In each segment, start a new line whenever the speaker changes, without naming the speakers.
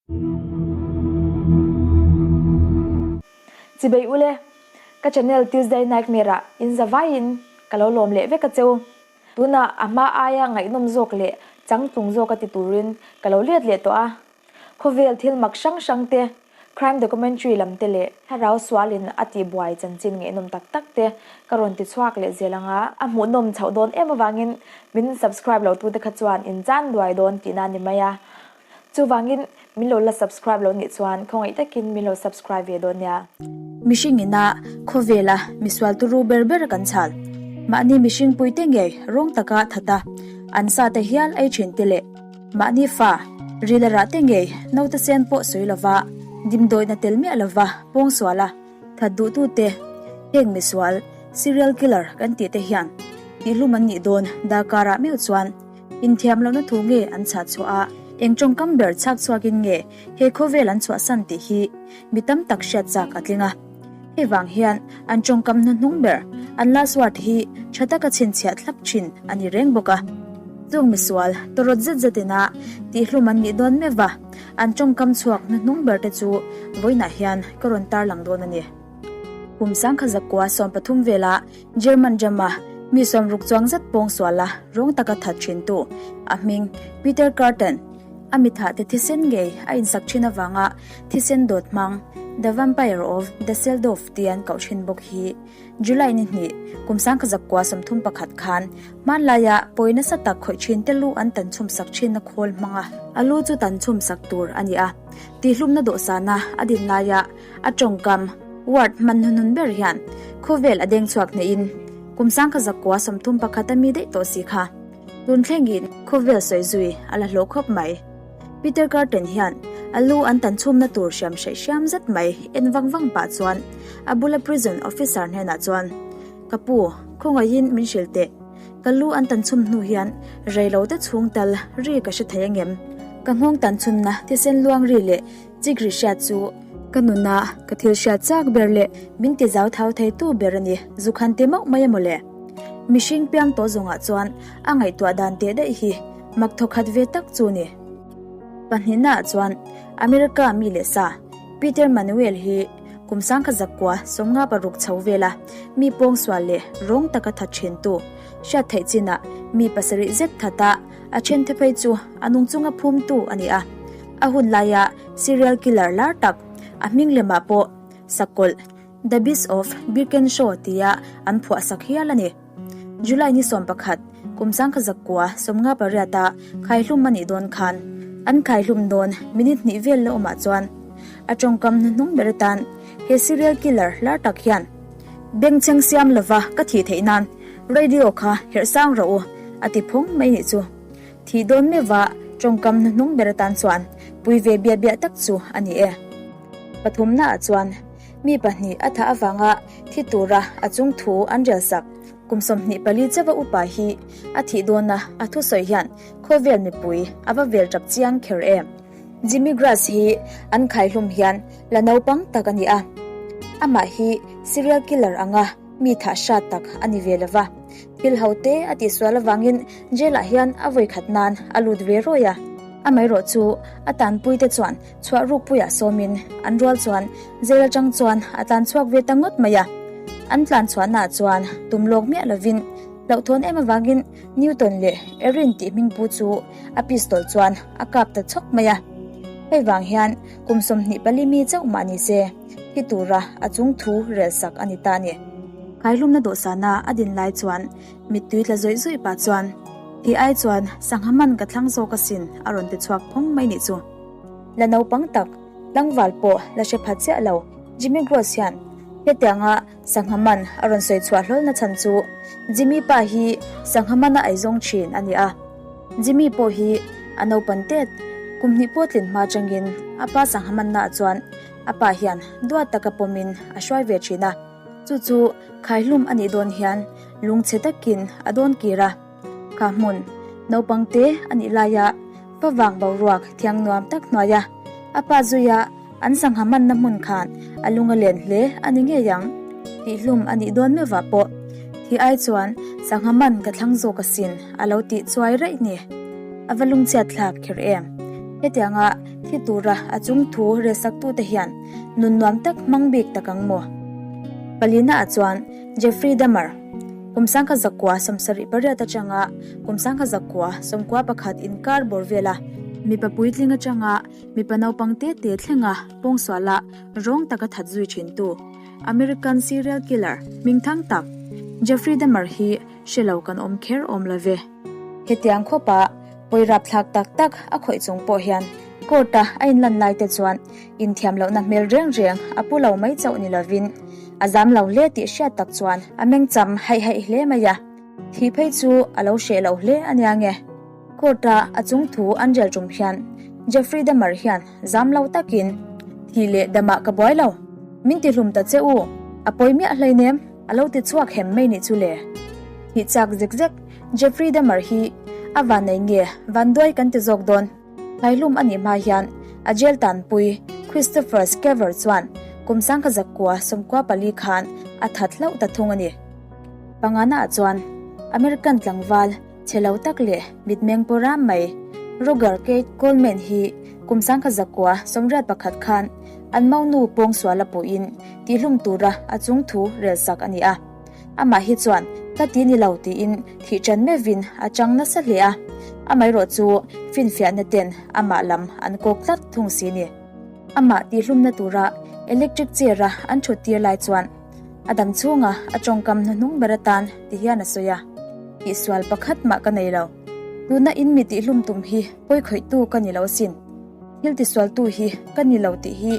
Chibei ule, ka channel Tuesday Nightmare ah in za vaiin ka lo lawm leh vek a cheu. Tunah a hma aia ngaihnawm zawk leh changtlung zawk a ti turin ka lo let leh tawh a. Khawvel thil mak hrang hrang te, crime documentary lam te leh thlarau sualin a tihbuai chanchin ngaihnawm tak tak te ka rawn ti chhuak leh zel ang a. A hmuhnawm chhoh dawn em avangin min subscribe lo tute kha chuan in chan duai dawn tihna a ni mai a. Chuvangin min lo la subscribe lo nih chuan khawngaih takin min lo subscribe ve dawn nia.
Mihring ina khawvela misual turu ber ber kan chhal. Mahni mihring puite ngei rawng taka thata an sa te hial ei thin te leh mahni fa rila rah te ngei naute sen pawh sawi lova dimdawihna tel miah lova pawngsuala that duhtute heng misual serial killer kan tih te hian tihlum an nih dawn darkarah meuh chuan Inthiam lohna thu nge an chhah chhuah a, eng tawngkam ber chhak chhuakin nge he khawvel an chhuahsan tih hi mi tam tak hriat chak a tling a. Hei vang hian an tawngkam hnuhnung ber, an last word hi tha taka chhinchhiah thlap thin a ni reng bawk a. Chung misual, tawrawt zet zetin a tihhlum an nih dawn meuh va, an tawngkam chhuak hnuhnung ber te chu vawiinah hian ka rawn tarlang dawn a ni. Kum sangkha zakua 13 vela German rama mi sawmruk chuang zet pawng suala rawng taka that thintu a hming Peter Kürten a mithah te thisen ngei a insak thin avanga thisen dawt hmang The Vampire of Dusseldorf tih an koh thin bawk hi July ni hnih kum sangkha zakua 31 khan hmanlaia pawi nasa tak khawih thin te lu an tan chhum sak thinna khawl hmanga a lu chu tan chhum sak tur a ni a tihlumna dawhsana a din laia A tawngkam, word, hman hnuhnun ber hian khawvel a deng chhuak hnehin kum sangkha zakua 31 a mi daih tawh si kha. Tun thlengin khawvel sawi zui a la hlawh khawp mai. Peter Kürten hian a lu an tan chhumna tur hriam hreih hriam zet mai en vang vang pah chuan a bula prison officer hnenah chuan, Ka pu, khawngaihin min hrilh teh. Ka lu an tan chhum hnu hian reilo te chhung tal ri ka hre thei angem? Ka nghawng tan chhunna thisen luang ri leh Chik ri hriat chu ka nuna ka thil hriat chak ber leh min ti zau thau thei tu ber a ni, zu khan ti mauh mai a mawle. Mihring piang tawh zawngah chuan a ngaihtuah dan teh daih hi mak thaw khat ve tak chu ni. Pahnihna ah chuan America mi leh sa Peter Manuel hi kum sangkha zakua 56 chho vela mi pawngsual leh rawng taka that thin tu hriat theih chinah mi pasarih zet that a a then te phei chu a nung chunga phum tu a ni a. A hun laia serial killer lar tak, a hming lemah pawh Sakawlh, The Beast of Birkenshaw tia an phuah sak hial a ni. July ni 11, kum sangkha zakua 58 a khaihlum a nih dawn khan, an khaihlum dawn minute hnih vel la awmah chuan a tawngkam hnuhnung ber atan he serial killer lar tak hian bengchheng siam lova ka thih theih nan radio kha herh sang rawh u a ti phawng mai nih chu. Thih dawn meuh a, tawngkam hnuhnung ber atan chuan pui ve biah biah tak chu a ni e. Pathumna ah chuan mi pahnih a thah avanga thi tura a chung thu an rel sak. Kum 24 chauha upa hi a thih dawna a thusawi hian khawvel mipui a va vel tap chiang kher em. Jimmy Grass hi an khaihlum hian la naupang tak a ni a. Amah hi serial killer anga mi thah hrat tak a ni ve lova. Thil ho te a tihsual avangin jail ah hian a vawi khat nan a lut ve rawi a. Amaherawh chu a tanpui te chuan chhuah rukpuiah sawmin an rual chuan jail atang chuan a tlan chhuak ve ta ngawt mai a. An tlan chhuahnaah chuan tum lawk miah lovin hlauhthawn em avangin Newton leh Erin tih hmingpu chu a pistol chuan a kap ta chhawk mai a. Hei vang hian kum 24 mi chauh mah ni se thi tura a chung thu rel sak a ni ta a ni. Khaihlumna dawhsana a din lai chuan mittui tla zawih zawih pah chuan, Ti ai chuan sangha man ka thlang zawk asin a rawn ti chhuak phawng mai nih chu. La naupang tak, tlangval pawh la hre pha chiah lo Jimmy Gross hian hetianga sangha man a rawn sawi chhuah hlawlna chhan chu Jimmy pa hi sangha mana eizawng thin a ni a. Jimmy pawh hi a naupan tet, kum hnih pawh tlin hma atangin a pa sangha mannaah chuan a pa hian duat taka pawmin a hruai ve thin a. Chu chu khaihlum a nih dawn hian lungchhe takin a dawn kir a. Kha hmun naupang te a nih laia favang boruak thiang nuam tak hnuaia a pa zuia an sangha hmanna hmun khan a lung a len hle a ni ngei ang. Tihhlum a nih dawn meuhvah pawh thi ai chuan sangha man ka thlang zawk asin a lo tih chuai raih ni. A va lungchhiat thlak kher em. Hetianga thi tura a chung thu relsaktute hian nun nuam tak hmang bik tak ang maw? Palina ah chuan Jeffrey Dahmer, kum sangkhat zakua 78 atanga kum sangkhat zakua 91 inkar bawr vela mipa puitling atanga mipa naupang te te thlenga pawngsuala rawng taka that zui thintu American serial killer hmingthang tak Jeffrey Dahmer hi hre lo kan awm kher awm lo ve. Hetiang khawpa pawi rapthlak tak tak a khawih chung pawh hian court-a a inlan lai te chuan inthiam lohna hmel reng reng a pu lo mai chauh ni lovin a zam lo hle tih hriat tak chuan a mengcham haih haih hle mai a, thih phei chu a lo hreh lo hle a nia nge. Court-a a chung thu an rel tum hian Jeffrey Dahmer hian zam lo takin, Thih leh damah ka buai lo, min ti hlum ta che u, a pawi miah hleinem, a lo ti chhuak hem mai nih chu le. Thih chak zek zek Jeffrey Dahmer hi a van nei nge van duai kan ti zawk dawn. Hlaihlum a nih hma hian a jail tanpui Christopher Scaver chuan kum sangkha zakua 94 khan a that hlauh ta thung a ni. Pangana ah chuan American tlangval chhe lo tak leh mitmeng pawh ram mai Roger Keith Coleman hi kum sangkha zakua 81 khan an maunu pawngsual a puhin tihlum tura a chung thu relsak a ni a. Amah hi chuan ka ti ni lo tiin thih ṭan meuhin a chang nasa hle a, amaherawh chu finfiahna ten amah lam an kawk tlat thung si ni. Amah tihlumna tura electric chair a an ṭhut tir lai chuan a dam chhunga a ṭawngkam hnuhnung ber atan ti hian a sawi a, Tihsual pakhat mah ka nei lo. Tuna in mi tihlum tum hi pawi khawihtu ka ni lo asin. Thil tisualtu hi ka ni lo tih hi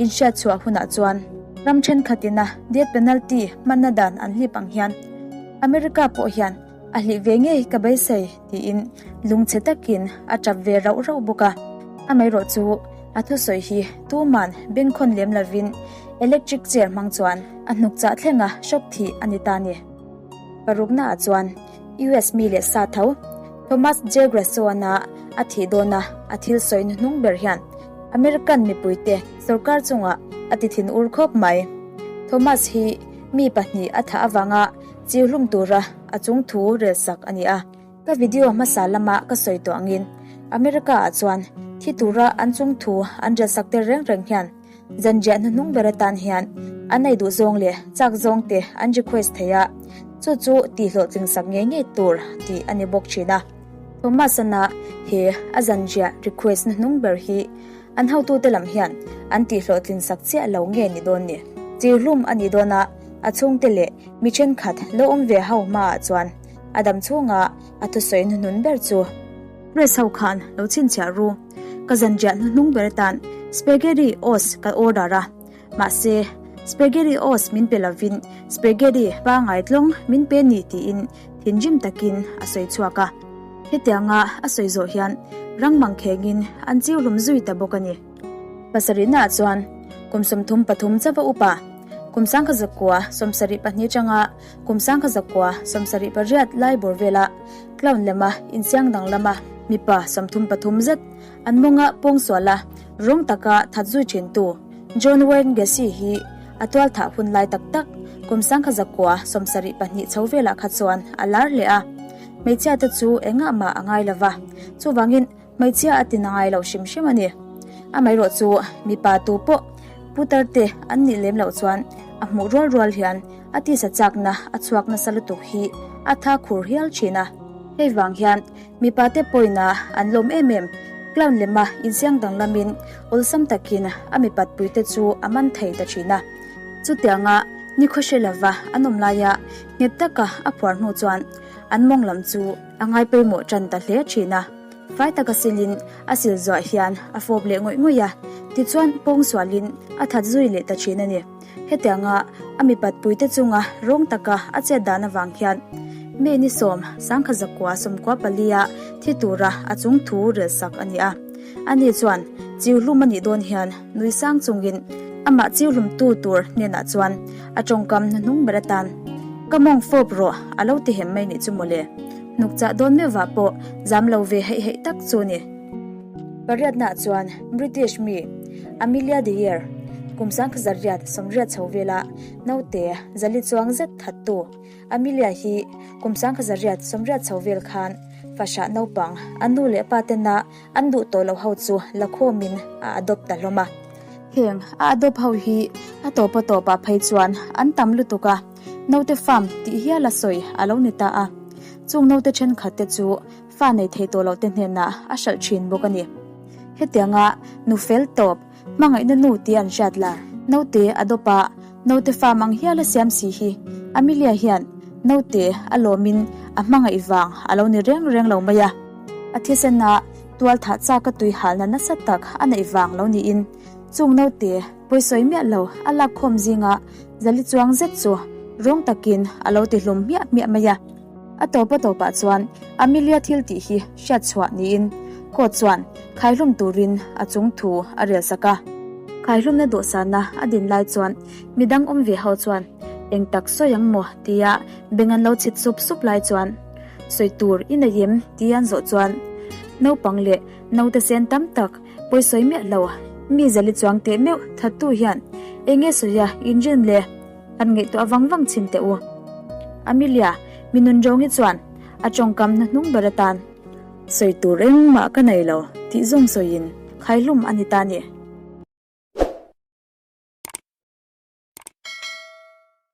inhriat chhuah hunah chuan ram thenkhatin a death penalty hmanna dan an hlip ang hian America pawh hian a hlih ve ngei ka beisei tiin lungchhe takin a tap ve rauh rauh bawk a. Amaherawh chu a thusawi hi tuman bengkhawn lem lovin electric chair hmang chuan a hnuk chah thlenga shock thih a ni ta ni. Paruknaah chuan US mi leh sa tho Thomas J. Grassoan-a a thih dawna a thil sawi hnuhnung ber hian American mipuite sorkar chungah a ti thin ur khawp mai. Thomas hi mi pahnih a thah avanga chiuhlum tura a chung thu relsak a ni a. Ka video hmasa lama ka sawi tawh angin America-ah chuan thi tura an chung thu an relsak tel reng reng hian Zanriah hnuhnung ber atan hian an ei duh zawng leh chak zawng te an request thei a, chu chu tih hlawhtling sak ngei ngei tur tih a ni bawk thin a. Thomas-ana he a zanriah request hnuhnung ber hi an hotute lam hian an tih hlawhtlin sak chiah lo nge ni dawn ni? Chirhlum a nih dawn a, a chhungte leh mi thenkhat lo awm ve ho hmaah chuan a dam chhunga a thusawi hnuhnun ber chu Press ho khan lo chhinchhiah ru. Ka zanriah hnuhnung ber atan spaghetti os ka order a, mahse spaghetti os min pe lovin spaghetti pangai tlawng min pe ni tiin thinrim takin a sawi chhuak a. Hetianga a sawi zawh hian rang mang khengin an chiu hlum zui ta bawk a ni. Pasarihnaah chuan kum 33 chauha upa kum sangkha zakua 72 tanga Kum sangkha zakua 78 lai bawr vela clown lema insiang danglama mipa 33 zet an mawnga pawngsuala rawng taka that zui thintu John Wayne Gacy hi a tual thah hun lai tak tak kum sangkha zakua 72 chho velah kha chuan a lar hle a. Hmeichhia te chu engah mah a ngai lova, chuvangin Hmeichhia a ti na ngai lo hrim hrim a ni. Amaherawh chu mipa tu pawh putar te an nih lem loh chuan a hmuh rual rual hian a tisa chakna a chhuak nasa lutuk hi a tha khur hial thin a. Hei vang hian mipa te pawina an lawm em em, clown lema insiang danglamin awlsam takin a mipat puite chu a man thei ta thin a. Chutianga nikhaw hre lova an awm laia nghet taka a phuar hnu chuan an mawng lam chu A ngai pawimawh tan ta hle thin a, fai taka silin a sil zuah hian a fawp leh ngawih ngawih a, tichuan pawng sualin a that zui leh ta thin a ni. Hetianga a mipat puite chunga rawng taka a chet dan avang hian May ni sawm sangkha zakua sawmkua palia thi tura a chung thu rel sak a ni a. Ani chuan chiu hlum a nih dawn hian nui sang chungin amah chiu hlumtu tur hnenah chuan a tawngkam hnuhnung ber atan Ka mawng fawp rawh a lo ti hem mai nih chu mawle. Hnuk chah dawn meuhvah pawh zam lo ve heih heih tak chu ni. Pariatnaah chuan British mi Amelia Dyer kum sangkhazariat sawmriat chho vela naute zali chuang zet thattu Amelia hi kum sangkhazariat sawmriat chho vel khan. Fahrah naupang a nu leh pa tena an duh tawh loh ho chu la khawmin a adopt ta hlawm a. Heng a adopt ho hi a tawpa tawpah phei chuan an tam lutuk a, naute farm tih hial a sawi a lo ni ta a. Chung naute thenkhat te chu fa nei thei tawh loh te hnenah a hralh thin bawk a ni. Hetianga nu fel tawp Hmangaihna nu tih an hriat lar. Naute a dawp a, naute farm ang hial a siam si hi. Amelia hian naute a lawmin a hmangaih vang a lo ni reng reng lo mai a. A thisen a tual thah chak a tui halna nasa tak a neih vang lo niin chung naute pawisawi miah lo a lak khawm zinga zali chuang zet chu rawng takin a lo ti hlum hmiah hmiah mai a. A tawpa tawpah chuan Amelia thil tih hi hriat chhuah niin court chuan khaihlum turin a chung thu a rel sak a. Khaihlumna dawhsana a din lai chuan midang awm ve ho chuan eng tak sawi ang maw tia beng an lo chhit sup sup lai chuan sawi tur i nei em tia an zawh chuan naupang leh naute sen tam tak pawisawi miah lo mi zali chuang teh meuh thattu hian eng nge sawi a inrin le? An ngaihtuah vang vang chhin teh u. Amelia, mi nun Rawngi chuan a tawngkam hna hnung ber atan. Sawi tur engmah ka nei lo tih zawng sawiin khaihlum a ni ta ni.